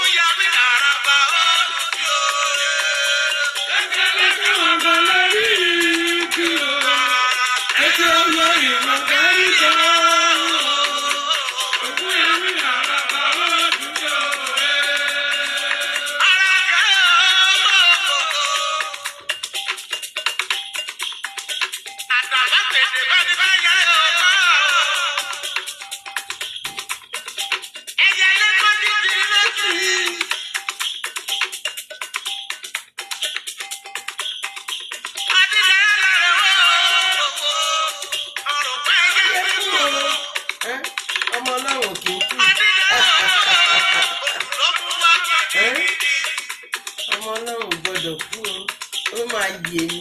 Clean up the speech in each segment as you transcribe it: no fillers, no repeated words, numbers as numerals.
Ògúnyẹmí àràbà ó Lẹ́kẹ̀lẹ́kẹ̀ wọn bọ̀ lórí igi o. Ètò ọyọ ìmọ̀ kárí jọ. Ògúnyẹmí àràbà ó dúró ẹ̀. Ara kẹ́ àdàbà tètè bá ní bá yẹ ọkọ. Ẹyẹ lẹ́kọ̀ọ́ ní ti lókì. Adídẹ́rẹ́ lọ́rẹ̀ wọ́. Ọ̀rùn pẹ́ yẹ Yẹ kú kú o. o. Ẹ́, ọmọ ọlọ́run kì í kú. Adídẹ́rẹ́ ló mú wá Ẹ́, gidigidi. ọmọ ọlọ́run ò gbọ́dọ̀ kú o. Ó máa yè mí.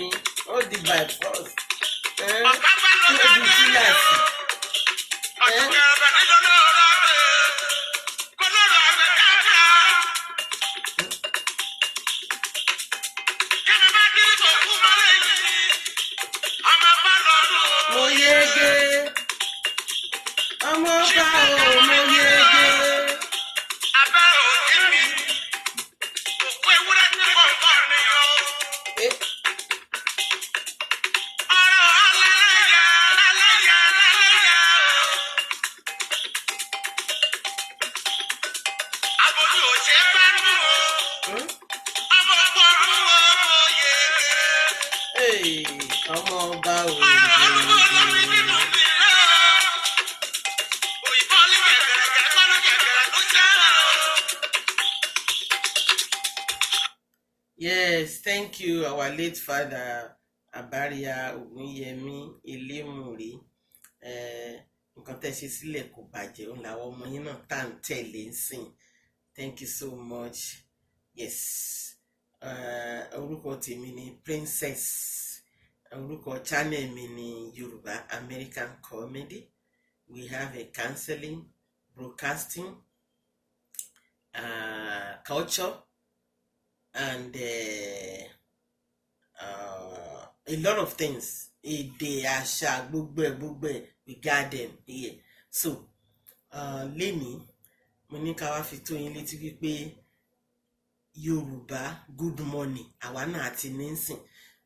Ó di by force. Ẹ́, Ọ̀pá bá lọ ó sí di abẹ́rẹ́ túláàsì. o. Ẹ́, Ọ̀tún kẹrẹ̀bẹ̀ níjọ́ lọ́rọ̀ àgbẹ̀. Kó lọ́rọ̀ àgbẹ̀ káàkiri. Kẹ́mi bá dé kò kú mọ́lẹ̀ yìí. Ọmọ bá lọ́dún o. Mo yege. Ọmọ ọba o, mo yege. Abẹ́rẹ́ òkè mi. Òkú ewúrẹ́ tí kò ń bọ̀ ni o. Ẹ́, Ọ̀rọ̀ alálẹ́yà alálẹ́yà alálẹ́yà. Abojú ò ṣe é bá nù o. Ọmọ ọgbọ́n ọdún o, mo yege. Hey, ọmọ ọba o, Ọ̀rọ̀ arúgbó olómi yege. nínú mi rẹ̀ o. Òyìnbó ní kẹ̀kẹ̀rẹ̀ kẹ̀kọ́ ní kẹ̀kẹ̀rẹ̀ tó ṣẹ́ o. Yes, thank you, our late father, Abaria Ogunyemi Elemure. Eh, nǹkan tẹ́ ṣe sílẹ̀ kò bàjẹ́, òun làwọn ọmọ yín náà tá à ń tẹ̀lé ń sìn. Thank you so much. Yes. Orúkọ tèmi ni Princess. Orúkọ channel mi ni Yorùbá American Comedy. We have a counseling, broadcasting, culture, and a lot of things. Èdè, àṣà, gbogbo ẹ̀ gbogbo ẹ̀, we got them here. So lénìí, mo ní ká wá fi tó yín létí wípé Yorùbá good morning àwa náà ti ní sìn,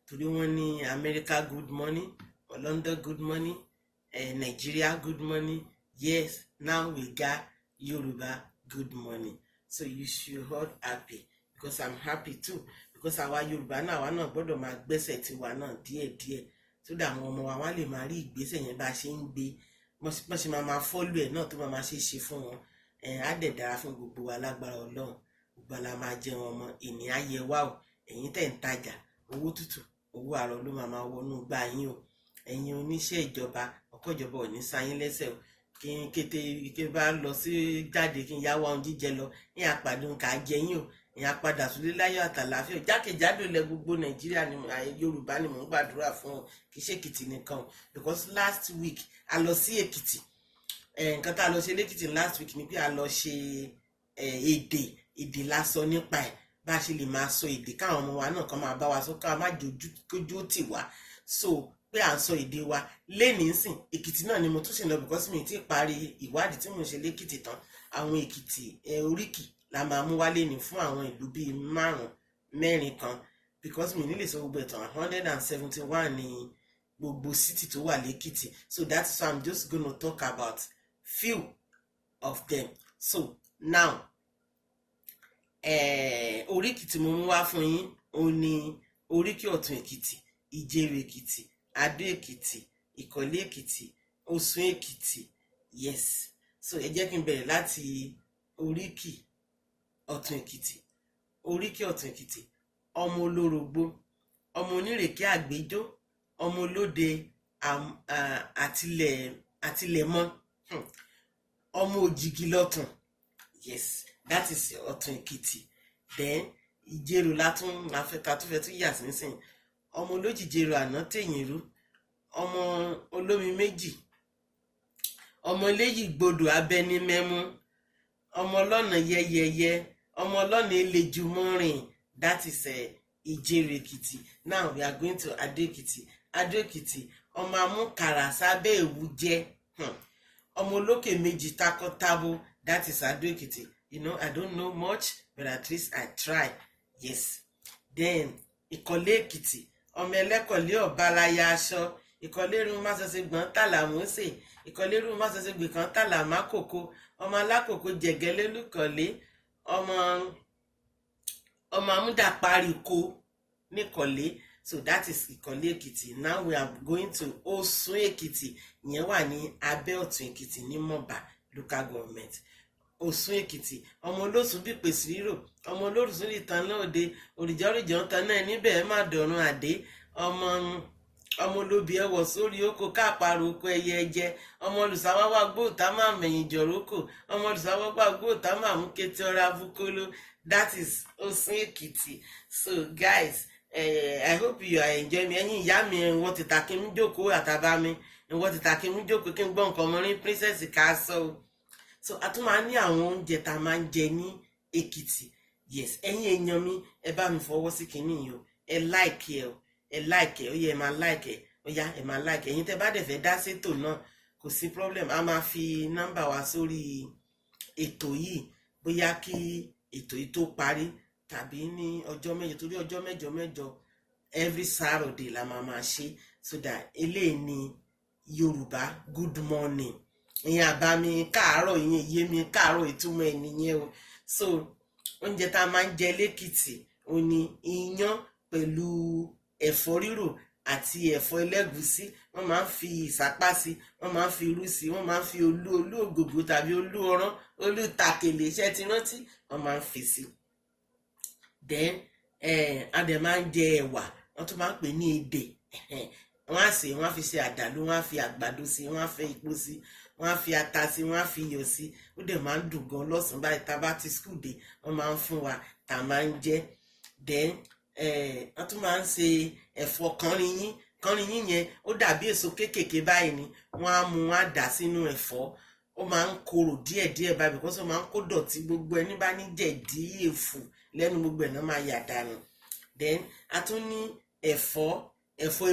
torí wọ́n ní America good morning, London good morning, Nigeria good morning. Yes, now we got Yorùbá good morning, so you should all happy because I'm happy too, because àwa Yorùbá náà, àwa náà gbọ́dọ̀ máa gbẹ́sẹ̀ tiwa náà díẹ̀díẹ̀, so that àwọn ọmọ wa wá lè máa rí ìgbésẹ̀ yẹn bá a ṣe ń gbé, bọ́n ṣe máa máa follow ẹ̀ náà, tó máa máa ṣe é ṣe fún wọn. Ẹ̀ á dẹ̀ dára fún gbogbo wa lágbára Ọlọ́run. Gbogbo la máa jẹun ọmọ, ènìyàn á yẹ wá o. Ẹ̀yin tẹ̀ ń tajà, owó tútù, owó àrọ̀ ló máa máa wọnú gbá yín o. Ẹ̀yin oníṣẹ́ ìjọba, ọkọ̀ ìjọba ò ní sáyín lẹ́sẹ̀ o. Kí n kété kí n bá lọ sí jáde, kí n yá wá ohun jíjẹ lọ ní àpàdé nǹkan àjẹ yín o. Ìyẹn apádà sílé láyọ̀ àtàlàáfíà. Jákèjádò ilẹ̀ gbogbo Nàìjíríà ni Yorùbá ni mò ń gbàdúrà fún ọ, kì í ṣe Èkìtì nìkan o, because last week a lọ sí Èkìtì. Nǹkan tá a lọ ṣe lẹ́kìtì last week ni pé a lọ ṣe èdè, èdè lásọ nípa ẹ̀, bá a ṣe lè máa sọ èdè káwọn ọmọ wa náà kàn máa bá wa sọ, káwọn má jojú kójú ó tì wá so pé à ń sọ èdè wa. Lénìí sìn, Èkìtì náà ni mo tún ṣe lọ, because mi ti parí ìwádìí tí mo ṣe lẹ́kìtì tán. Àwọn Èkìtì oríkì la máa mú wálé ní fún àwọn ìlú bíi márùn mẹ́rin kan, because mi ní lè sọ gbogbo ẹ̀tàn. 171 ní gbogbo city tó wà lẹ́kìtì, so that's why I'm just gonna talk about few of them. So now, oríkì tí mo mú wá fún yín ó ní oríkì Ọ̀tún Èkìtì, Ìjerò Èkìtì, Adó Èkìtì, Ìkọ̀lé Èkìtì, Òsùn Èkìtì. Yes, so ẹ jẹ́ kí n bẹ̀rẹ̀ láti oríkì Ọ̀tún Èkìtì. Oríkì Ọ̀tún Èkìtì: ọmọ olórògbó, ọmọ onírèké àgbéjó, ọmọ olóde àtìlẹ̀ àtìlẹ̀mọ́, ọmọ òjìgì lọ́tún. Yes, that is Ọ̀tún Èkìtì. Then Ìjerò látún afẹ́ta tó fẹ́ tún yà sínsìn. Ọmọ olójìjerò àná tèyìn rú, ọmọ olómi méjì, ọmọ eléyìí gbọdọ̀ abẹni mẹ́mú, ọmọ ọlọ́nà yẹ́yẹ́yẹ́, ọmọ ọlọ́nà elejumọ́rìn. That is Ìjerò Èkìtì. Now we are going to Adó Èkìtì. Adó Èkìtì: ọmọ amúkàrà sábẹ́ èwú jẹ́, ọmọ olókè méjì takọtabo. That is Adó Èkìtì. I don't know much, but at least I try. Yes. Then Ìkọ̀lé Èkìtì, ọmọ ẹlẹ́kọ̀lé ọ̀bálaya aṣọ, ìkọ̀lé irun máṣọṣe gbọ̀n tàlà mọ́sẹ̀, ìkọ̀lé irun máṣọṣe gbè kan tàlà mákòkò, ọmọ alákòókò jẹ̀gẹ́lẹ́ lùkọ̀lé, ọmọ amúdàparìkò níkọ̀lé. So that is Ìkọ̀lé Èkìtì. Now we are going to Òsùn Èkìtì. Ìyẹn wà ní Abẹ́ Ọ̀tún Èkìtì ní Mọ̀bà Local Government. Òsùn Èkìtì, ọmọ olóṣùn bí pèsè rírò, ọmọ olóṣùn rí tan lóde, òrìjọ́rìjọ́ ń tan náà níbẹ̀ ẹ má dọ̀run àdé, ọmọ olóbi ẹwọ sórí oko káàparò oko ẹyẹ ẹjẹ, ọmọ olùsáwáwá gbóòtá máa mẹ̀yìn jọ̀rókò, ọmọ olùsáwáwá gbóòtá máa mú kété ọ̀rá búkóló. That is Òsùn Èkìtì. So guys, I hope you are enjoying me. Ẹ̀yin ìyá mi, ìwọ ti ta kí n jókòó, àtàbá mi, ìwọ ti ta kí n jókòó kí n gbọ́ nǹkan mọ́rin princess ká sọ o. So a tún máa ní àwọn oúnjẹ tá a máa ń jẹ ní Èkìtì. Yes, ẹ̀yin èèyàn mi, ẹ bá mi fọwọ́ sí kinní yìí o. Ẹ like ẹ o, ẹ like ẹ. Ó yẹ ẹ máa like ẹ, ó yá, ẹ máa like ẹ. Ẹ̀yin tẹ́ bá dẹ̀ fẹ́ dá sétò náà, kò sí problem. A máa fi nọ́mbà wa sórí ètò yìí, bóyá kí ètò yìí tó parí tàbí ní ọjọ́ 8, torí ọjọ́ mẹ́jọ mẹ́jọ, every Saturday la máa máa ṣe. So that eléyìí ni Yorùbá good morning. Ìyẹn àbámi káàárọ̀, ìyẹn iye mi káàárọ̀, ìtumọ̀ ẹ̀ nìyẹn o. So oúnjẹ tá a máa ń jẹ lẹ́kìtì ó ní iyán pẹ̀lú ẹ̀fọ́ rírò àti ẹ̀fọ́ ẹlẹ́gùsí. Wọ́n máa ń fi ìsápá sí, wọ́n máa ń fi irú sí, wọ́n máa ń fi olú ògògó tàbí olú ọ̀rán, olú tàkèlè, iṣẹ́ ti rántí, wọ́n máa ń fi sí. Then a dẹ̀ máa ń jẹ ẹ̀wà, wọ́n tún máa ń pè ní edè. Wọ́n á sè, wọ́n á fi ṣe àdàlú, wọ́n á fi àgbàdo sí, wọ́n á fẹ́ ipò sí, wọ́n á fi ata sí, wọ́n á fi iyọ̀ sí. Ó dẹ̀ máa ń dùn gan lọ́sàn-án báyìí. Tá a bá ti school dé, wọ́n máa ń fún wa tá a máa ń jẹ. Then wọ́n tún máa ń ṣe ẹ̀fọ́ kánrinyín. Kánrinyín yẹn, ó dàbí èso kéékèèké báyìí ni. Wọ́n á mú, wọ́n á dà sínú ẹ̀fọ́. Ó máa ń korò díẹ̀díẹ̀ báyìí because ó máa ń kó dọ̀tí gbogbo. Ẹni bá ní jẹ̀dí èfù lẹ́nu, gbogbo ẹ̀ náà máa yà dànù. Then a tún ní ẹ̀fọ́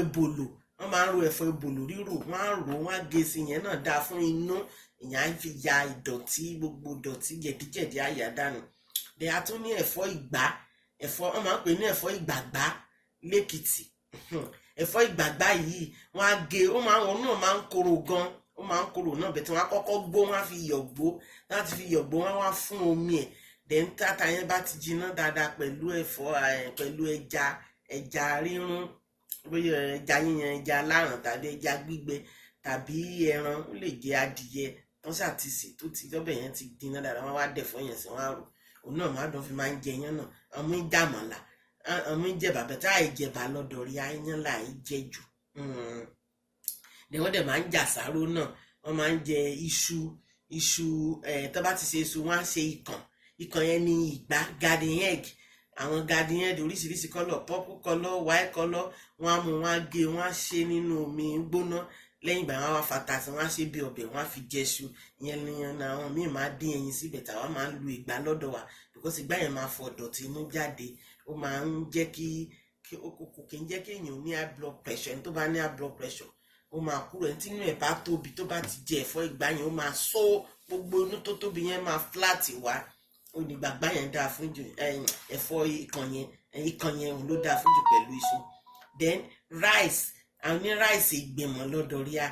ebòlò. Wọ́n máa ń ro ẹ̀fọ́ ebòlò rírò, wọ́n á rò, wọ́n á gé sí. Yẹn náà dáa fún inú, ìyẹn á fi ya ìdọ̀tí, gbogbo ìdọ̀tí jẹ̀díjẹ̀dí á yà dànù. Then a tún ní ẹ̀fọ́ ìgbá. Ẹ̀fọ́ wọ́n máa ń pè ní ẹ̀fọ́ ìgbàgbá lẹ́kìtì. Ẹ̀fọ́ ìgbàgbá yìí, wọ́n á gé, ó máa ń wọn náà máa ń korò gan, ó máa ń korò náà bẹ̀tẹ̀. Wọ́n á kọ́kọ́ gbó, wọ́n á fi iyọ̀ gbó. Láti fi iyọ̀ gbó, wọ́n á wá fún omi ẹ̀. Then táta yẹn bá ti jiná dáadáa pẹ̀lú ẹ̀fọ́, pẹ̀lú ẹja rírún, bóyá ẹja yíyan, ẹja aláràn tàbí ẹja gbígbẹ tàbí ẹran, ó lè jẹ adìyẹ tó ṣàtìsì tó ti ọbẹ̀ yẹn ti jiná dáadáa, wọ́n wá dẹ̀fọ́ yẹn sí, wọ́n á rò, òun náà máa dùn fi máa ń jẹ yẹn náà. Àwọn ń jàmọ̀lá, àwọn ń jẹ bàbá tá àìjẹba lọ́dọ̀ rí ayán là í jẹ jù. Then wọ́n dẹ̀ máa ń jàsáró náà. Wọ́n máa ń jẹ iṣu. Tó bá ti ṣe iṣu, wọ́n á ṣe ikàn. Ikàn yẹn ní ìgbá, garden egg. Àwọn garden egg oríṣiríṣi colour, purple colour, white colour, wọ́n á mú, wọ́n á gé, wọ́n á ṣe nínú omi gbóná. Lẹ́yìn ìgbà wọ́n á wá fata sí, wọ́n á ṣe bí ọbẹ̀, wọ́n á fi jẹṣu. Ìyẹn ni àwọn míì máa dín ẹyin síbẹ̀, tàwa máa ń lu ìgbá lọ́dọ̀ wa because ìgbá yẹn máa fọ dọ̀tí inú jáde. Ó máa ń jẹ́ kí ó kò kì í jẹ́ kí èèyàn ní high blood pressure. Ẹni tó bá ní high blood pressure, ó máa kúrò. Ẹni tí inú ẹ̀ bá tóbi, tó bá ti jẹ ẹ̀fọ́ ìgbá yẹn, ó máa só gbogbo inú tó tóbi yẹn, máa flat wá. Ó ní gbàgbá yẹn dáa fún jù. Ẹ̀fọ́ ikàn yẹn òun ló dáa fún jù pẹ̀lú iṣu. Then rice, àwọn ní rice ìgbìmọ̀ lọ́dọ̀ rí a.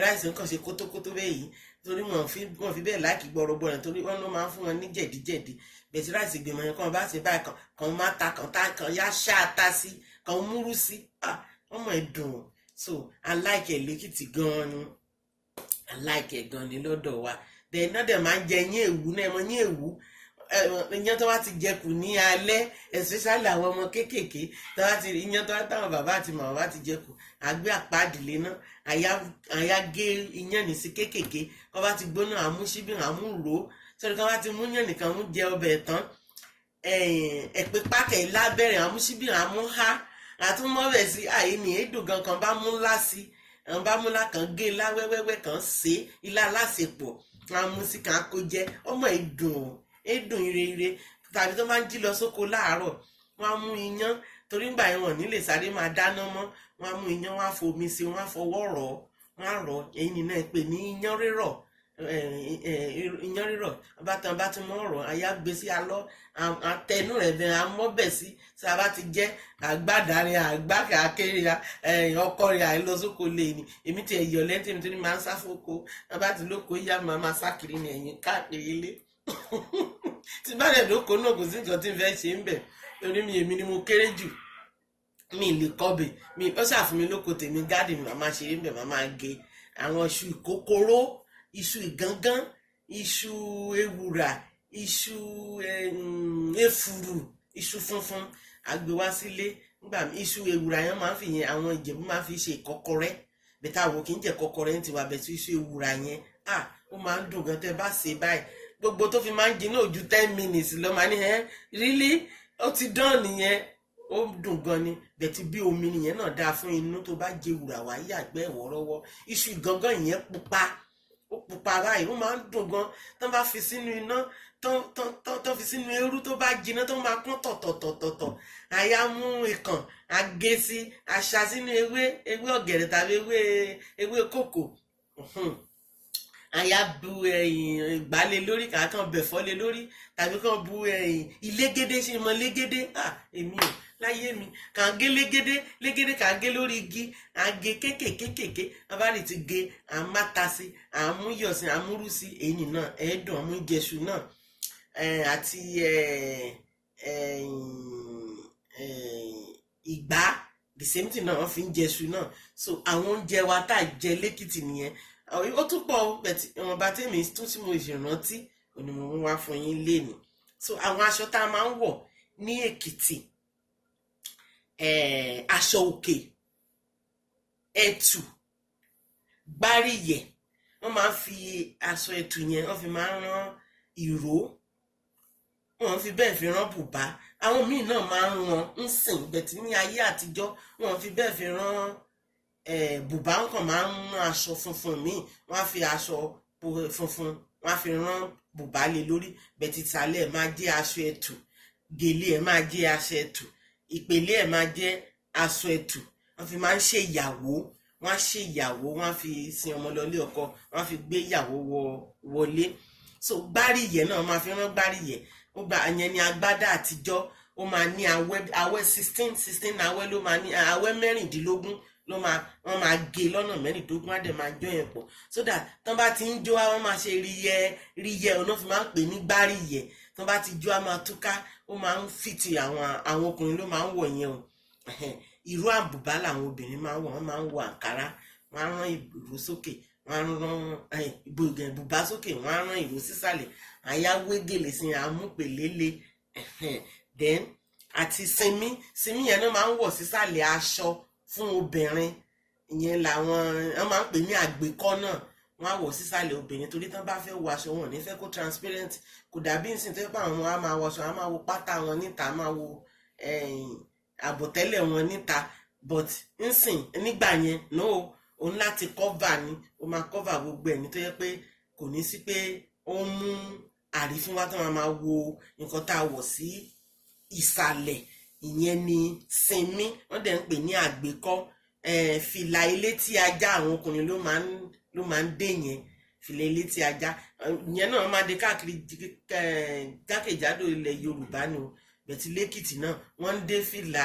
Rice nǹkan ṣe kótókótó bẹ́ẹ̀ yìí, torí wọ́n fi bẹ́ẹ̀ like gbọ́rọ̀gbọ́rọ̀ rẹ̀, torí wọ́n ló máa ń fún wọn ní jẹ̀díjẹ̀dí bẹ́ẹ̀. Tí rice ìgbìmọ̀ yẹn kàn bá ṣe báyìí, kan má ta kan tá kan yá ṣáà ta sí kan múrú sí, wọ́n mọ̀ ẹ́ dùn. So I like ẹ̀ lẹ́kìtì gan-an ni. I like ẹ̀ gan-an ni lọ́dọ̀ wa. Then náà dẹ̀ máa ń jẹ yín èwú náà, ẹ mọ yín èwú, iyán tó bá ti jẹkù ní alẹ́, especially àwọn ọmọ kéékèèké tó bá ti iyán tó bá táwọn bàbá àti màmá bá ti jẹkù, àgbé àpáàdìlé náà, àyà gé iyán ní sí kéékèèké. Kó bá ti gbóná, àmú síbí, àmú rò ó sọ́dọ̀. Kó bá ti mú yán nìkan mú jẹ ọbẹ̀ tán, ẹ̀pẹ́ pákẹ́ lábẹ́rẹ̀, àmú síbí, àmú há, àtúmọ̀bẹ̀ sí àyè ní èédùn gan kan bá mú ńlá sí, àwọn bá mú ńlá kan gé lá wẹ́wẹ́wẹ́ kan ṣe ilá aláṣepọ̀, wọn mú sí kan kó jẹ ọmọ ìdùn èédùn ire ire. Tàbí tó máa ń jí lọ sóko láàárọ̀, wọn á mú iyán, torí ńgbà yẹn wọn ní lè sáré máa dáná mọ́. Wọn á mú iyán, wọn á fomi sí, wọn á fọwọ́ rọ̀, wọn á rọ̀. Ẹ̀yìn náà pè ní iyán rírọ̀. Iyán rírọ̀ bá tán bá ti mọ́ ọ̀rọ̀ àyà gbé sí alọ́, àtẹnu rẹ̀ bẹ́ẹ̀ amọ́bẹ̀ sí. Tí a bá ti jẹ́ àgbàdárin àgbà kàkiri ọkọ rẹ̀ àìlọsóko lè ní. Èmi ti ẹ̀yọ̀ lẹ́ńtì mi tó ní máa ń sáfóko bá ti lóko yá, máa sá kiri ní ẹ̀yìn káàkiri ilé. Tí bá dẹ̀ lóko náà, kò sí nǹkan tí n fẹ́ ṣe ń bẹ̀ torí mi, èmi ni mo kéré jù, mi lè kọbè mi. Ó ṣàfún mi lóko tèmi, garden, màmá ṣeré ń bẹ̀, màmá gé àwọn iṣu ìkókóró, iṣu ìgángán, iṣu ewùrà, iṣu efuru, iṣu funfun, àgbé wá sílé. Nígbà iṣu ewùrà yẹn máa ń fi yẹn, àwọn Ìjẹ̀bú máa ń fi ṣe ìkọ́kọrẹ́ bẹ́tà. Àwọn kì í jẹ kọ́kọrẹ́ ní tiwa bẹ́ẹ̀ tí iṣu ewùrà yẹn, ah, ó máa ń dùn gan. Tẹ́ bá ṣe báyìí, gbogbo tó fi máa ń jiná ojú 10 minutes lọ, máa ní ẹ́ really, ó ti dán nìyẹn. Ó dùn gan ni bẹ̀tí bí omi nìyẹn náà dáa fún inú. Tó bá jẹ ewùrà, wá yàgbẹ́ ìwọ́rọ́wọ́. Iṣu ìgangan yẹn pupa, ó pupa báyìí, ó máa ń dùn gan. Tó bá fi sínú iná, tó fi sínú eérú, tó bá jiná, tó máa kún tọ̀tọ̀tọ̀tọ̀, àyà mú ìkàn àgé sí àṣà sínú ewé, ewé ọ̀gẹ̀dẹ̀ tàbí ewé kòkò. Àyà bu ẹyìn ìgbálẹ̀ lórí, kàkàn bẹ̀fọ́ lé lórí, tàbí kàn bu ẹyìn ilégédé. Ṣe mọ légédé? Ah, èmi ò láyé mi kàn gé légédé. Légédé kàn gé lórí igi, à ń gé kékèké. Abáàlì ti gé, à ń máta sí, à ń mú yọ̀ sí, à ń múrú sí. Èyí náà ẹ̀ẹ́dùn àmú ìjẹsù náà àti ìgbá, the same thing náà wọ́n fi ń jẹṣu náà. So àwọn oúnjẹ wa tá a jẹ lẹ́kìtì nìyẹn. Ó tún pọ̀ o, but ìwọ̀nba tèmi tún tí mo ṣèrántí òní mo mú wá fún yín lénìí. So àwọn aṣọ tá a máa ń wọ̀ ní Èkìtì, aṣọ òkè, ẹ̀tù, gbáríyẹ̀. Wọ́n máa ń fi aṣọ ẹ̀tù yẹn, wọ́n fi máa ń rán ìró, wọ́n fi bẹ́ẹ̀ fi rán bùbá. Àwọn míì náà máa ń rán ń sìn bẹ̀tí ní ayé àtijọ́, wọ́n fi bẹ́ẹ̀ fi rán bùbá. Wọn kàn máa ń rán aṣọ funfun míì, wọ́n á fi aṣọ funfun, wọ́n á fi rán bùbá lé lórí bẹ̀tí. Ìsàlẹ̀ ẹ̀ máa jẹ́ aṣọ ẹ̀tù, gèlè ẹ̀ máa jẹ́ aṣọ ẹ̀tù, ìpèlé ẹ̀ máa jẹ́ aṣọ ẹ̀tù. Wọ́n fi máa ń ṣe ìyàwó, wọ́n á ṣe ìyàwó, wọ́n á fi sin ọmọ lọlé ọkọ, wọ́n á fi gbé ìyàwó wọlé. So gbáríyẹ̀ náà, wọ́n máa fi rán gbáríyẹ̀. Ó gba àyẹn ní agbádá àtijọ́. Ó máa ní awẹ́, awẹ́ 16 16 awẹ́ ló máa ní, awẹ́ 16 ló máa, wọ́n máa gé lọ́nà 16, á dẹ̀ máa jó yẹn pọ̀ so that tán bá ti ń jó, wọ́n máa ṣe ríyẹ ríyẹ. Ọ̀nà fi máa ń pè ní gbáríyẹ̀. Tán bá ti jó, á máa túká. Ó máa ń fìtì àwọn ọkùnrin ló máa ń wọ̀ yẹn o. Ìró àbùbá làwọn obìnrin máa ń wọ̀. Wọ́n máa ń wọ àǹkárá, wọ́n á rán ìró sókè, wọ́n á rán bùbá sókè, wọ́n á rán ìró sísàlẹ̀, àyà wégele sí àmúpèlélẹ̀. Then àti sinmi, sinmi yẹn náà máa ń wọ̀ sísàlẹ̀ aṣọ fún obìnrin. Ìyẹn làwọn wọ́n máa ń pè ní àgbékọ́ náà. Wọ́n á wọ̀ sísàlẹ̀ obìnrin torí tán bá fẹ́ wọ aṣọ, wọn ò ní fẹ́ kó transparent. Kò dàbí ìsìn tó yẹ pé àwọn á máa wọṣọ, á máa wo pátá wọn níta, á máa wo àbọ̀tẹ́lẹ̀ wọn níta. But nsìn nígbà yẹn, no, òun láti cover ni. Ó máa cover gbogbo ẹ̀ ní tó yẹ pé kò ní sí pé ó ń mú àrífín wá tó máa wo nǹkan tá a wọ̀ sí ìsàlẹ̀. Ìyẹn ni sinmi, wọ́n dẹ̀ ń pè ní àgbékọ́. Fìlà ilé tí ajá, àwọn ọkùnrin ló máa ń dé yẹn. Fìlà ilé tí ajá ìyẹn náà máa dé káàkiri jákèjádò ilẹ̀ Yorùbá ni o. Bẹ̀tí lẹ́kìtì náà, wọ́n ń dé fìlà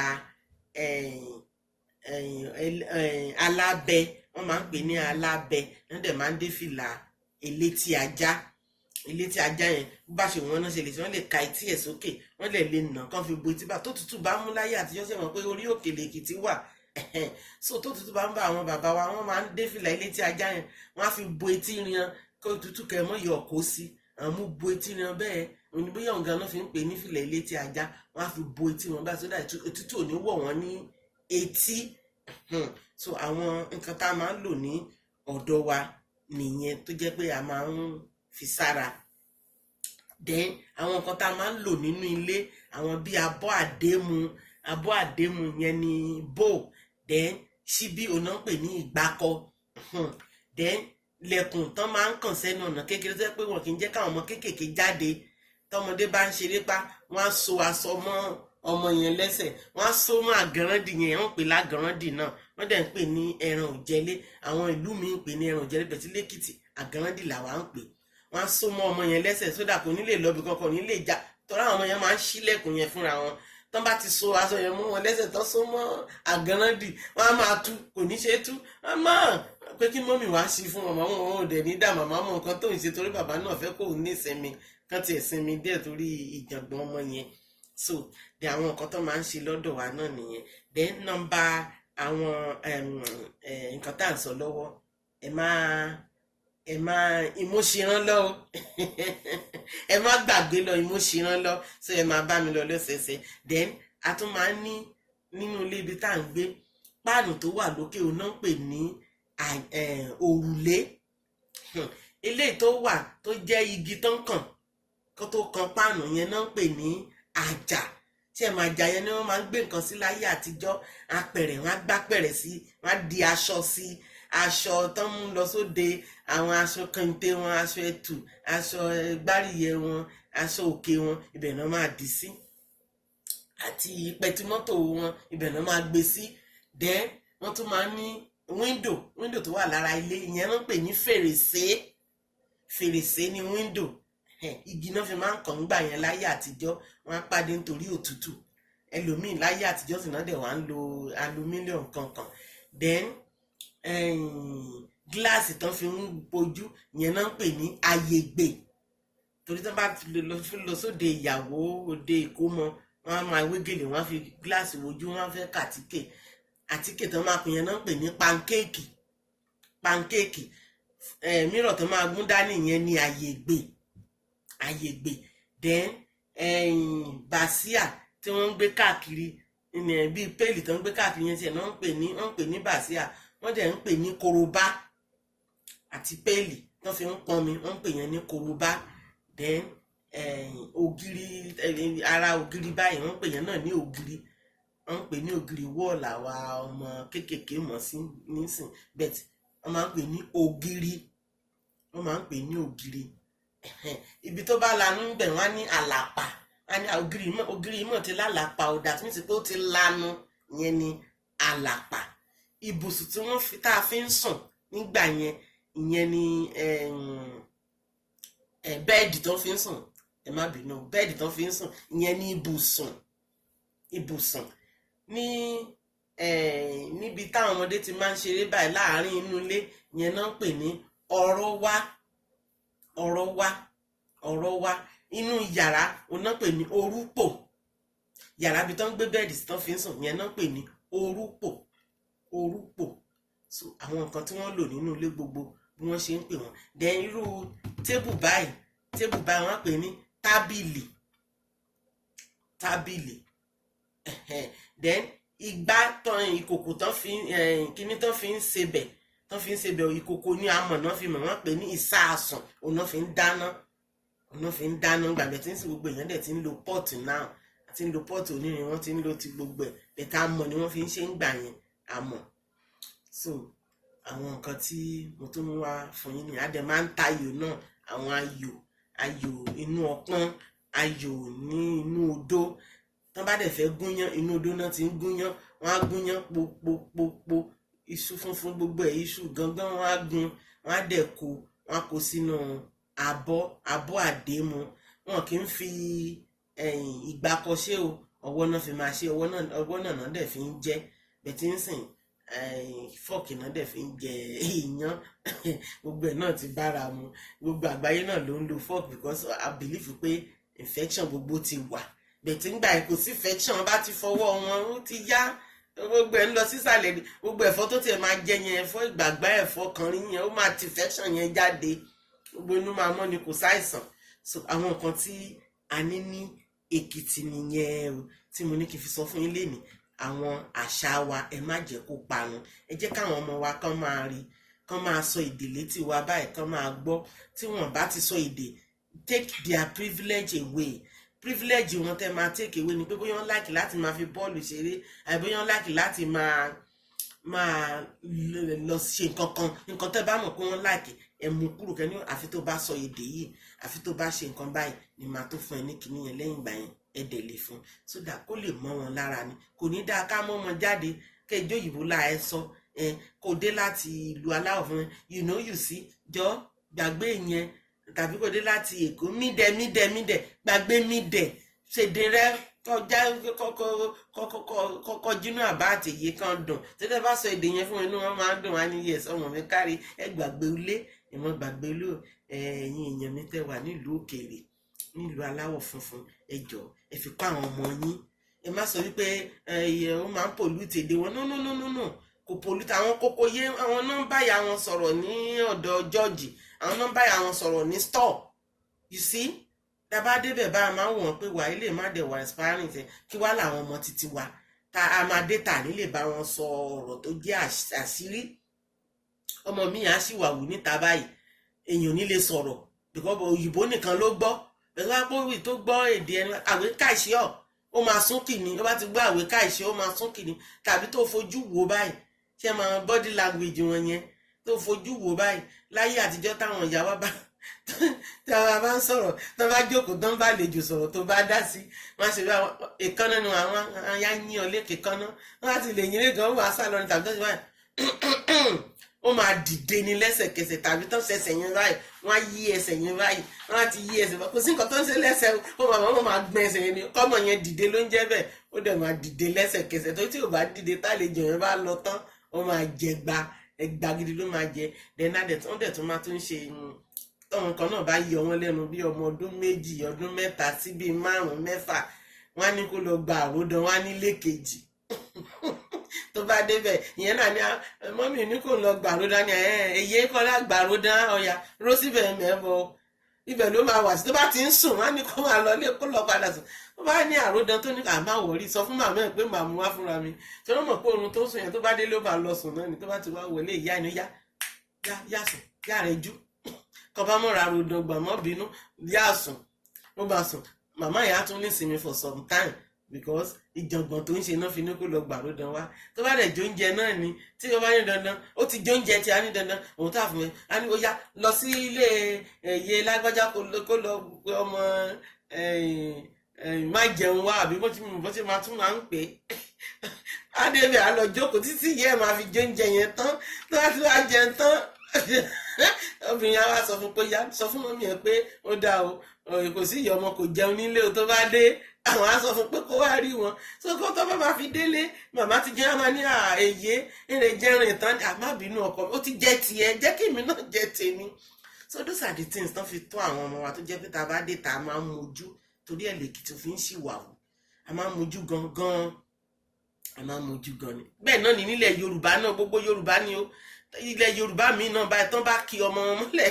alábẹ, wọ́n máa ń pè ní alábẹ. Wọ́n dẹ̀ máa ń dé fìlà elétí ajá. Elétí ajá yẹn, bó bá ṣe wọ́n náà ṣe lè ṣe, wọ́n lè ka etí ẹ̀ sókè, wọ́n lè lè nà kán fi bo etí bá tó tútù bá mú. Láyé àtijọ́, sẹ́wọ̀n pé orí òkè lèkìtì wà? So tó tútù bá ń bá àwọn bàbá wa, wọ́n máa ń dé fìlà elétí ajá yẹn, wọ́n á fi bo etí rian kó tútù kẹ́ mọ́ yọ kó sí. Àwọn mú bo etí rian bẹ́ẹ̀ òní, bóyá òǹgá náà fi ń pè ní fìlà elétí ajá. Wọ́n á fi bo etí wọn bá sódà òtútù ò ní wọ̀ wọ́n ní etí. So àwọn nǹkan tá a máa ń lò ní ọ̀dọ̀ wa nìyẹn tó jẹ́ pé a máa ń fi sára. Then àwọn nǹkan tá a máa ń lò nínú ilé, àwọn bíi abọ́ àdému. Abọ́ àdému yẹn ni bowl. Then ṣíbí, òun náà ń pè ní ìgbákọ. Then lẹ̀kùn tán máa ń kàn sẹ́nu ọ̀nà kékeré tó jẹ́ pé wọn kì í jẹ́ káwọn ọmọ kéékèèké jáde. Tọmọdé bá ń ṣeré pa, wọ́n á so aṣọ mọ́ ọmọ yẹn lẹ́sẹ̀, wọ́n á so mọ́ àgàràndì yẹn. Wọ́n pè lágàràndì náà, wọ́n dẹ̀ ń pè ní ẹran òjẹlé. Àwọn ìlú mi ń pè ní ẹran òjẹlé, bẹ̀tí lẹ́kìtì. Àgàràndì làwa ń pè. Wọ́n á so mọ́ ọmọ yẹn lẹ́sẹ̀ sódà kò ní lè lọ bí kankan, ní lè já, tọ́ra àwọn ọmọ yẹn máa ń ṣílẹ̀kùn yẹn fúnra wọn. Tán bá ti so aṣọ yẹn mọ́ wọn lẹ́sẹ̀, tán so mọ́ àgàràndì, wọ́n á máa tú, kò ní ṣe é tú. Wọ́n máa pé kí mummy wá sí fún màmá wọn. Ò dẹ̀ ní dá màmá mọ̀ nǹkan tó ń ṣe, torí bàbá náà fẹ́ kó ní ìsinmi, kán tiẹ̀ sinmi díẹ̀ torí ìjàngbọ̀n ọmọ yẹn. So de àwọn nǹkan tó máa ń ṣe lọ́dọ̀ wa náà nìyẹn. Then number àwọn nǹkan tá à ń sọ lọ́wọ́, ẹ má ìmúṣirán lọ o, ẹ má gbàgbé lọ ìmúṣirán lọ. So ẹ máa bá mi lọ lọ́sẹẹsẹ. Then a tún máa ń ní nínú ilé ibi tá à ń gbé, páànù tó wà lókè òun náà ń pè ní òrùlé. Eléyìí tó wà tó jẹ́ igi tó ń kàn kó tó kan páànù yẹn náà ń pè ní àjà. Tí ẹ máa jà yẹn ni wọ́n máa ń gbé nǹkan sí láyé àtijọ́. Apẹ̀rẹ̀, wọ́n á gbá pẹ̀rẹ̀ sí, wọ́n á di aṣọ sí, aṣọ tó ń lọ sóde, àwọn aṣọ kente wọn, aṣọ ẹ̀tù, aṣọ gbáríyẹ wọn, aṣọ òkè wọn, ibẹ̀ náà máa dì sí, àti pẹtimọ́tò wọn, ibẹ̀ náà máa gbé sí. Then wọ́n tún máa ń ní window. Window tó wà lára ilé ìyẹn náà ń pè ní fèrèsé. Fèrèsé ní window. Igi náà fi máa ń kàn ń gbà yẹn láyé àtijọ́. Wọ́n á pàdé nítorí òtútù. Ẹlòmíì láyé àtijọ́ sì náà dẹ̀ wá ń lo aluminium kankan. Then gíláàsì tán fi ń bojú yẹn náà ń pè ní ayègbè, torí tán bá lọ sóde ìyàwó, òde ìkómọ, wọ́n á máa wé gèlè, wọ́n á fi gíláàsì wojú, wọ́n á fẹ́ kàtíkè. Àtíkè tán máa pè yẹn náà ń pè ní pancake. Pancake mìíràn tó máa gún dání yẹn ní àyègbè, àyègbè. Then bàsíà tí wọ́n ń gbé káàkiri bíi péèlì tó ń gbé káàkiri yẹn tiẹ̀ náà ń pè ní, wọ́n ń pè ní bàsíà, wọ́n dẹ̀ ń pè ní korobá, àti péèlì tó fi ń pọnmi, wọ́n ń pè yẹn ní korobá. Then ògiri, ara ògiri báyìí, wọ́n ń pè yẹn náà ní ògiri. Wọ́n ń pè ní ògiri wall, àwa ọmọ kéékèèké mọ̀ sí nísìn, but wọ́n máa ń pè ní ògiri, wọ́n máa ń pè ní ògiri. Ibi tó bá lanú bẹ̀, wọ́n á ní àlàpà, wọ́n á ní ògiri mọ̀, ògiri mọ̀ ti lálàpà ò dà tí wọ́n ti pé ó ti lanu, ìyẹn ni àlàpà. Ibùsùn tí wọ́n fi tá a fi ń sùn nígbà yẹn, ìyẹn ni bed tó fi ń sùn. Ẹ má bínú, bed tó fi ń sùn, ìyẹn ni ibùsùn. Ibùsùn ní níbi táwọn ọmọdé ti máa ń ṣeré báyìí láàárín inú ilé, ìyẹn náà ń pè ní ọ̀rọ̀ wá, ọ̀rọ̀ wá, ọ̀rọ̀ wá. Inú yàrá òun náà pè ní orúpò. Yàrá ibi tó ń gbé bed tó fi ń sùn, ìyẹn náà pè ní orúpò, orúpò. So àwọn nǹkan tí wọ́n lò nínú ilé gbogbo, bí wọ́n ṣe ń pè wọ́n. Then irú table báyìí, table báyìí, wọ́n pè ní tábìlì, tábìlì. Then igbá tán, ìkòkò tán fi, kíní tán fi ń sebẹ̀, ìkòkò ní amọ̀ náà fi mọ̀, wọ́n pè ní ìsáàsùn. Òun náà fi ń dáná, òun náà fi ń dáná gbàgbẹ́ tí ń sìn. Gbogbo èèyàn dẹ̀ ti ń lo pot náà, àti ń lo pot onírin, wọ́n ti ń lo ti gbogbo ẹ̀ bẹ̀tẹ̀, amọ̀ ni wọ́n fi ń ṣe ń gbà yẹn, amọ̀. So àwọn nǹkan tí mo tún mú wá fún yín ni a dẹ̀ máa ń tayò náà, àwọn ayò, ayò inú ọpọ́n, ayò ní inú odó. Tán bá dẹ̀ fẹ́ gúnyán, inú odó náà ti ń gúnyán. Wọ́n á gúnyán popopopo, iṣu funfun gbogbo ẹ̀, iṣu gangan, wọ́n á gún, wọ́n á dẹ̀ kó, wọ́n á kó sínú abọ́, abọ́ àdému. Wọn kì í fi ìgbàkọ ṣe o, ọwọ́ náà fi máa ṣe, ọwọ́ náà dẹ̀ fi ń jẹ bẹ̀tí ń sìn, fork náà dẹ̀ fi ń jẹ iyán. Gbogbo ẹ̀ náà ti bára mu. Gbogbo àgbáyé náà ló ń lo fork because I believe pé infection gbogbo ti wà bẹ̀tí ń gbà yẹn, kò sí infection. Bá ti fọwọ́ wọn, ó ti yá, gbogbo ẹ̀ ń lọ sísàlẹ̀ ni. Gbogbo ẹ̀fọ́ tó tiẹ̀ máa jẹ yẹn, ẹ̀fọ́ ìgbàgbá, ẹ̀fọ́ kan rí yẹn, ó máa ti infection yẹn jáde, gbogbo inú máa mọ́ ni, kò sáìsàn. So àwọn nǹkan tí a ní ní Èkìtì nìyẹn o, tí mo ní kí n fi sọ fún yín lénìí. Àwọn àṣà wa, ẹ má jẹ́ kó parun. Ẹ jẹ́ káwọn ọmọ wa kán máa rí, kán máa sọ èdè létí wa báyìí, kán máa gbọ́. Tí wọ́n bá ti sọ èdè, take their privilege away. Privilege wọn tẹ́ máa take away ni pé bóyá wọ́n like láti máa fi bọ́ọ̀lù ṣeré, àbí bóyá wọ́n like láti máa lọ ṣe nǹkan kan, nǹkan tẹ́ bá mọ̀ pé wọ́n like, ẹ mú kúrò, kẹ́ni àfi tó bá sọ èdè yìí, àfi tó bá ṣe nǹkan báyìí ni màá tó fún ẹ ní kinní yẹn. Lẹ́yìn ìgbà yẹn, ẹ dẹ̀ lè fún, so that kó lè mọ́ wọn lára ni. Kò ní dáa ká mọ́ wọn jáde kẹjọ òyìnbó la ẹ sọ ẹ kò dé láti ìlú aláwọ̀ fún. You know, you see, jọ Gbàgbé yẹn. Tàbí kò dé láti Èkó, mídẹ mídẹ mídẹ, gbàgbé mídẹ. Ṣèdè rẹ kọjá kọkọ jínú àbá àtẹyé kan dùn. Tẹ́tẹ́ bá sọ èdè yẹn fún inú wọn máa ń dùn, wá ní, "Yes, ọmọ mi, kárí ẹ." Gbàgbé ilé ìmọ̀, gbàgbé ilé. Ẹ̀yin èèyàn mi tẹ́ wà nílùú òkèèrè, nílùú aláwọ̀ funfun, ẹ jọ̀ọ́, ẹ fi kọ́ àwọn ọmọ yín. Ẹ má sọ wípé ẹ ó máa ń pollute èdè wọn. No, no, no, no, no, kò pollute. Àwọn kókó yé àwọn náà ń báyà wọn sọ̀rọ̀ ní ọ̀dọ̀ George, àwọn náà ń báyà wọn sọ̀rọ̀ ní store. You see, tábà débẹ̀ bá a máa ń wọ̀n pé wà ilé má dẹ̀ wà inspiring tẹ kí wá làwọn ọmọ títí wa tá a máa dé tà nílé bá wọn sọ ọ̀rọ̀ tó jẹ́ àṣírí. Ọmọ mi á sì wà wù níta báyìí, èèyàn ò ní lè sọ̀rọ̀ because òyìnbó nìkan ló gbọ́. Pẹ̀lú àpòwì tó gbọ́ èdè ẹni, àwé káìsí ọ̀, ó máa sún kìíní. Ó bá ti gbọ́ àwé káìsí, ó máa sún kìíní. Tàbí tó fojú wo báyìí, ṣé máa body language wọn yẹn, tó fojú wo báyìí. Láyé àtijọ́, táwọn ìyá wa bá tí a bá ń sọ̀rọ̀, tó bá jókòó, tó ń bá àlejò sọ̀rọ̀, tó bá dá sí, wọ́n ṣe bí èkánná ni àwọn aya yín ọ lékè kánná. Wọ́n á ti lè yín lẹ́gàn, ó wà sá lọ ní, tàbí tó ṣe báyìí, ó máa dìde ní lẹ́sẹ̀kẹsẹ̀. Tàbí tó ṣẹ̀ṣẹ̀ yẹn báyìí, wọ́n á yí ẹsẹ̀ yẹn báyìí, wọ́n á ti yí ẹsẹ̀ báyìí. Kò sí nǹkan tó ń ṣe lẹ́sẹ̀, ó máa wọ́n máa gbọ́n ẹsẹ̀ yẹn ni. Kọ́mọ yẹn dìde ló ń jẹ́ bẹ́ẹ̀. Ó dẹ̀ máa dìde lẹ́sẹ̀kẹsẹ̀. Tó tí ò bá dìde, tálejò yẹn bá lọ tán, ó máa jẹ gba ẹgbà gidi ló máa jẹ. Then wọ́n dẹ̀ tún máa tún ṣe tọ́wọn kan náà bá yọ wọ́n lẹ́nu bí ọmọ ọdún 2, ọdún 3 sí bíi 5, 6, wọ́n á ní kó lọ gba àròdàn wọ́n á nílé kejì. Tó bá débẹ̀, ìyẹn náà ní mummy ní kò lọ gbàrúdán ní èyí kọ́lá gbàrúdán ọ̀yà ró síbẹ̀ mẹ́bọ. Ibẹ̀ ló máa wà sí. Tó bá ti ń sùn, wọ́n á ní kó máa lọ lé, kó lọ padà sùn. Tó bá ní àròdàn tó ní àmà wọ̀rí, sọ fún màmá ẹ̀ pé màmú wá fúnra mi. Tí wọ́n mọ̀ pé oorun tó sùn yẹn, tó bá délé, ó máa lọ sùn náà ni. Tó bá ti wá wọlé, ìyá ẹni yá yá yá sùn, yá rẹ jú kọ́ bá mọ̀ra àròdàn gbà mọ́ bínú, yá sùn. Ó bá sùn, màmá yẹn á tún ní ìsinmi for some time because ìjàngbọ̀n tó ń ṣe náà fi ní kó lọ gbàrúdàn wá. Tó bá dẹ̀ jóúnjẹ náà ni, tí ó bá ní dandan ó ti jóúnjẹ tí a ní dandan òun tá fún mi, a ní ó yá, lọ sí ilé ẹ̀yẹ lágbájá, kó lọ ọmọ má jẹun wá, àbí bó ti máa tún máa ń pè é. Á débẹ̀, á lọ jókòó títí yẹ máa fi jóúnjẹ yẹn tán. Tó bá ti wá jẹun tán, obìnrin yẹn wá sọ fún pé, yá sọ fún mummy ẹ pé ó dáa o, kò sí ìyá ọmọ kò jẹun nílé o. Tó bá dé, àwọn á sọ fún pé kó wá rí wọn. So kó tó bá máa fi délé, màmá ti jẹ́ àmà ní èyí èrè jẹrin ìtàn, àmà bínú ọkọ ó ti jẹ́ tiẹ̀, jẹ́ kí èmi náà jẹ́ tèmi. So those are the things tó fi tó àwọn ọmọ wa, tó jẹ́ pé tá a bá dé, tá a máa ń mojú. Torí ẹ̀ lèkìtì fi ń ṣìwà wò, a máa ń mojú gan gan, a máa ń mojú gan ni. Bẹ́ẹ̀ náà ní nílẹ̀ Yorùbá náà, gbogbo Yorùbá ni ó. Ilẹ̀ Yorùbá mi náà báyìí, tán bá kí ọmọ wọn mọ́lẹ̀,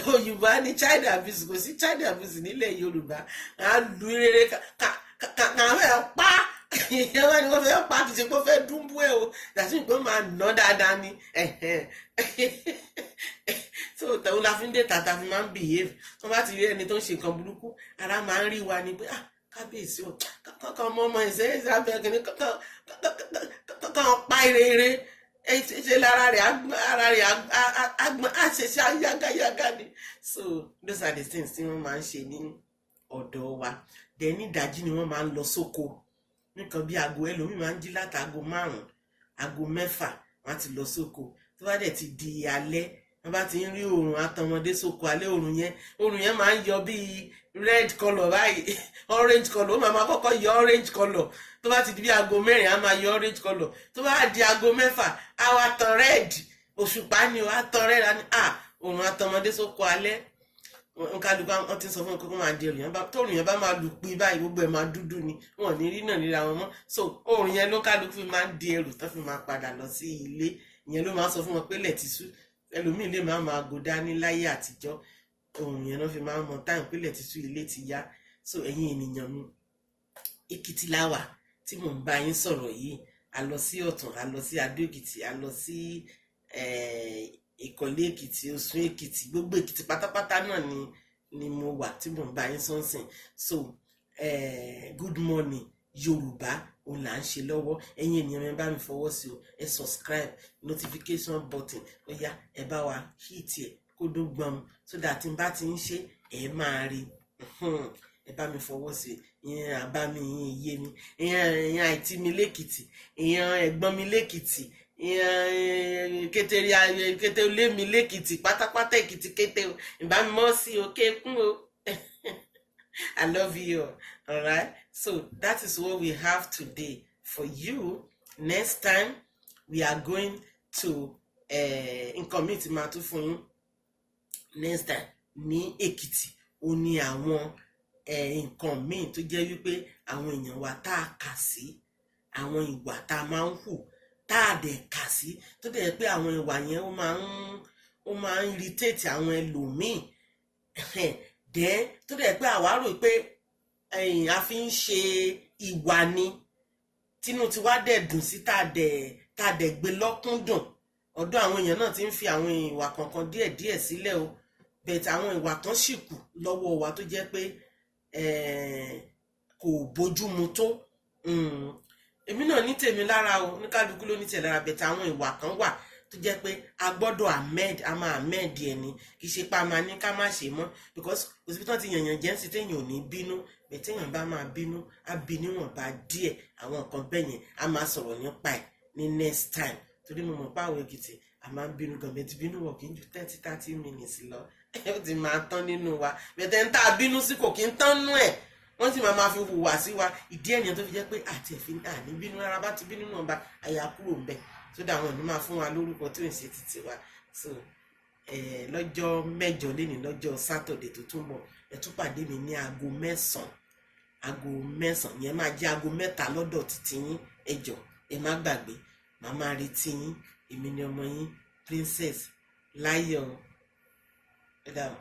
Yorùbá ní child abuse. Kò sí child abuse nílẹ̀ Yorùbá. À ń lu rere kà fẹ́ pa ìyẹn wá ní wọ́n fẹ́ pa, kì í ṣe pé ó fẹ́ dúnbú ẹ̀ o, dàtí pé ó máa nà dáadáa ni. So tẹ̀wọ́n la fi ń dé tàtà fi máa ń behave. Wọ́n bá ti rí ẹni tó ń ṣe nǹkan burúkú, ara máa ń rí wa ni pé, ah, kábíyèsí o, kankan ọmọ ọmọ ìṣe ìṣàbẹ̀ kìíní kankan pa eré ṣe lára rẹ̀, ara rẹ̀ agbọ́n àṣẹṣe yágáyágá ni. So those are the things tí wọ́n máa ń ṣe ní ọ̀dọ̀ wa. Then ní ìdájí ni wọ́n máa ń lọ sóko. Nǹkan bí aago, ẹlòmíì máa ń jí láti aago 5, aago 6, wọ́n á ti lọ sóko. Tó bá dẹ̀ ti di alẹ́, wọ́n bá ti ń rí oòrùn àtọmọdé sóko alẹ́. Oòrùn yẹn máa ń yọ bíi red colour báyìí, orange colour. Ó máa máa kọ́kọ́ yọ orange colour. Tó bá ti di bí aago 4, á máa yọ orange colour. Tó bá di aago 6, á wá tan red. Òṣùpá ni ó á tan red. Á ní à oòrùn àtọmọdé sóko alẹ́. Nkálukú wọn ti sọ fún wọn kó máa di òrùn yẹn bá tóòrùn yẹn bá máa lù pín báyìí, gbogbo ẹ̀ máa dúdú ni, wọn ò ní rí náà ríra wọn mọ́. So oòrùn yẹn ló kálukú fi máa ń di ẹrù tó fi máa padà lọ sí ilé. Ìyẹn ló máa sọ fún wọn pé lẹ̀ ti sú. Ẹlòmíì lè máa máa go dání. Láyé àtijọ́, oòrùn yẹn ló fi máa ń mọ time pé lẹ̀ ti sú, ilé ti yá. So ẹ̀yin ènìyàn mi, Èkìtì láwà tí mò ń bá yín sọ̀rọ̀ yìí. A lọ sí Ọ̀tún, a lọ sí Adó Èkìtì, a lọ sí Ìkọ̀lé Èkìtì, Òsùn Èkìtì, gbogbo Èkìtì pátápátá náà ni mo wà tí mò ń bá yín sọ́nsìn. So good morning Yorùbá òun là ń ṣe lọ́wọ́. Ẹ̀yin ènìyàn mi, bá mi fọwọ́ sí o, ẹ subscribe, notification button, ó yá, ẹ bá wa hit ẹ kó dún gbọm, so that tí n bá ti ń ṣe, ẹ máa rí. Ẹ bá mi fọwọ́ sí. Ìyẹn àbá mi, ìyẹn iye mi, ìyẹn àìtí mi lẹ́kìtì, ìyẹn ẹ̀gbọ́n mi lẹ́kìtì. Kété kété lémi lẹ́kìtì pátápátá, Èkìtì kété o, ìbámọ́ sí òkè kún o. I love you all. All right. So that is what we have today for you. Next time we are going to nǹkan míì tí máa tún fún yín next time ní Èkìtì, ó ní àwọn nǹkan míì tó jẹ́ wípé àwọn èèyàn wa tá a kà sí, àwọn ìwà tá a máa ń hù tá a dẹ̀ kà sí, tó dẹ̀ jẹ́ pé àwọn ìwà yẹn ó máa ń irritate àwọn ẹlòmíì dẹ́, tó dẹ̀ pé àwa rò pé ẹ̀yìn a fi ń ṣe ìwà ni, tínú tiwa dẹ̀ dùn sí, tá a dẹ̀ gbé lọ́kúndùn. Ọ̀dọ̀ àwọn èèyàn náà ti ń fi àwọn ìwà kankan díẹ̀díẹ̀ sílẹ̀ o, but àwọn ìwà kan sì kù lọ́wọ́ wa tó jẹ́ pé kò bójúmu tó. Èmi náà ní tèmi lára o, oníkálukú ló ní tiẹ̀ lára, but àwọn ìwà kan wà tó jẹ́ pé a gbọ́dọ̀ amend, a máa amend ẹ̀ ni. Kì í ṣe pé a máa ní ká má ṣe mọ́, because kò síbi tí wọ́n ti yànyàn jẹ́ ń sí téèyàn ò ní bínú bẹ́ẹ̀. Téèyàn bá máa bínú, á bí níwọ̀nba díẹ̀. Àwọn nǹkan bẹ́ẹ̀ yẹn, a máa sọ̀rọ̀ nípa ẹ̀ ní next time, torí mo mọ̀ pé àwọn Èkìtì, a máa ń bínú gan bẹ́ẹ̀. Tí bínú wọ̀ kí n ju 30 minutes lọ, ó ti máa tán nínú wa bẹ́ẹ̀. Ń tá a bínú sí kò kí ń tán nú ẹ̀, wọ́n sì máa máa fi hùwà sí wa. Ìdí ẹ̀yàn tó fi jẹ́ pé àti ẹ̀fín àní bínú rárá, bá ti bínú náà bá àyà kúrò ń bẹ̀ tó dà, wọn ní máa fún wa lórúkọ tí ò ń ṣe títí wa. So lọ́jọ́ 8 lénìí, lọ́jọ́ Saturday tó tún bọ̀, ẹ tún pàdé mi ní aago 9. Aago 9 yẹn máa jẹ́ aago 3 lọ́dọ̀ títí yín. Ẹ jọ̀ọ́, ẹ má gbàgbé, màá máa retí yín. Èmi ni ọmọ yín, Princess Láyọ̀. Ẹ dàbọ̀.